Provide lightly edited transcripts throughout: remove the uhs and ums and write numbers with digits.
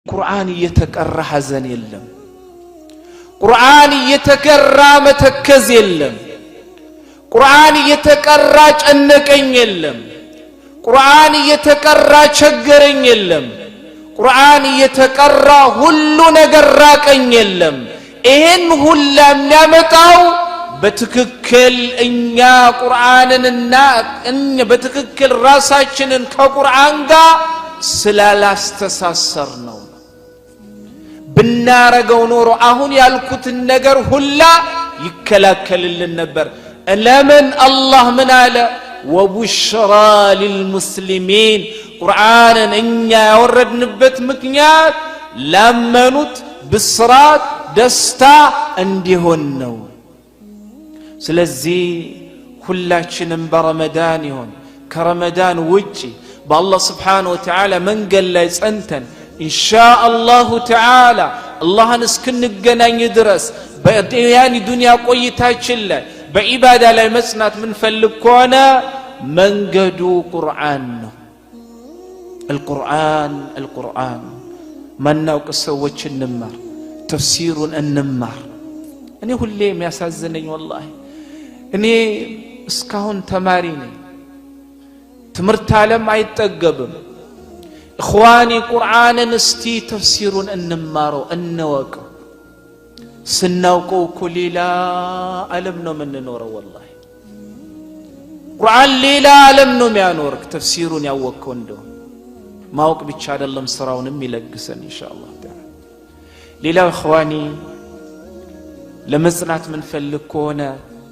ቁርአን እየተቀራ ሐዘን የለም። ቁርአን እየተቀራ መተከዝ የለም። ቁርአን እየተቀራ ጨነቀኝ የለም። ቁርአን እየተቀራ ቸገረኝ የለም። ቁርአን እየተቀራ ሁሉ ነገር ራቀኝ የለም። ይህን ሁላ የሚያመጣው በትክክል እኛ ቁርአንንና በትክክል ራሳችንን ከቁርአን ጋር ስላላስተሳሰር ነው። ብናረገው ኖሮ አሁን ያልኩትን ነገር ሁላ ይከላከልልን ነበር። ለምን አላህ ምን አለ? وبشرى للمسلمين። ቁርአንን እኛ ያወረድንበት ምክንያት ላመኑት ብስራት፣ ደስታ እንዲሆን ነው። ስለዚህ ሁላችንም በረመዳን ይሆን ከረመዳን ውጪ በአላህ سبحانه وتعالى መንገድ ላይ ጸንተን إن شاء الله تعالى አላህን እስክንገናኝ ድረስ በያኒ ዱንያ ቆይታችን ላይ በዒባዳ ላይ መጽናት ምንፈልግ ከሆነ መንገዱ ቁርአን ነው። القرآن القرآن። ማናውቅ ሰዎች እንማር፣ ተፍሲሩን እንማር። እኔ ሁሌ የሚያሳዝነኝ والله እኔ እስካሁን ተማሪ ነኝ። ትምህርት ዓለም አይጠገብም። إخواني ቁርአንን እስቲ ተፍሲሩን እንማረው፣ እንወቀው። ስናውቀው እኮ ሌላ ዓለም ነው የምንኖረው። والله ቁርአን ሌላ ዓለም ነው የሚያኖርክ ተፍሲሩን ያወቅከው እንደሆነ። ማወቅ ብቻ አይደለም፣ ስራውንም ይለግሰን إن شاء الله تعالى። ሌላው إخواني ለመጽናት ምንፈልግ ከሆነ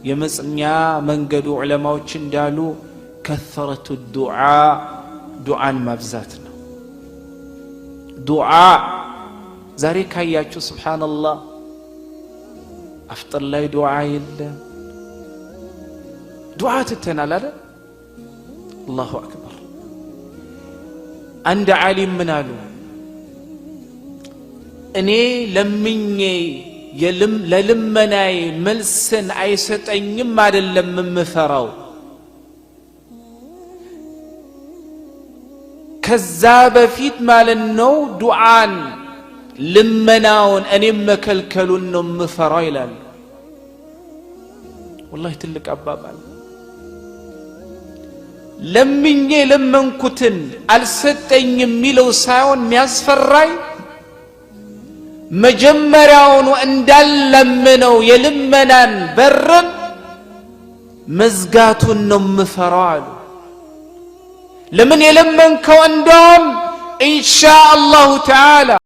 የመጽኛ መንገዱ ዑለማዎች እንዳሉ كثرة الدعاء፣ ዱዓን ማብዛት ነው። ዱዓ ዛሬ ካያችሁ سبحان الله አፍጥር ላይ ዱዓ የለም። ዱዓ ትተናል አይደል? الله أكبر። አንድ ዓሊም ምን አሉ? እኔ ለምኜ ለልመናዬ መልስን አይሰጠኝም አይደለም የምፈራው፣ ከዛ በፊት ማለት ነው ዱዓን ልመናውን እኔም መከልከሉን ነው የምፈራው ይላሉ። والله ትልቅ አባባል። ለምኜ ለመንኩትን አልሰጠኝ የሚለው ሳይሆን የሚያስፈራኝ መጀመሪያውኑ እንዳለምነው የልመናን በርን መዝጋቱን ነው የምፈራው አሉ። ለምን የለመንከው እንደውም إن شاء الله تعالى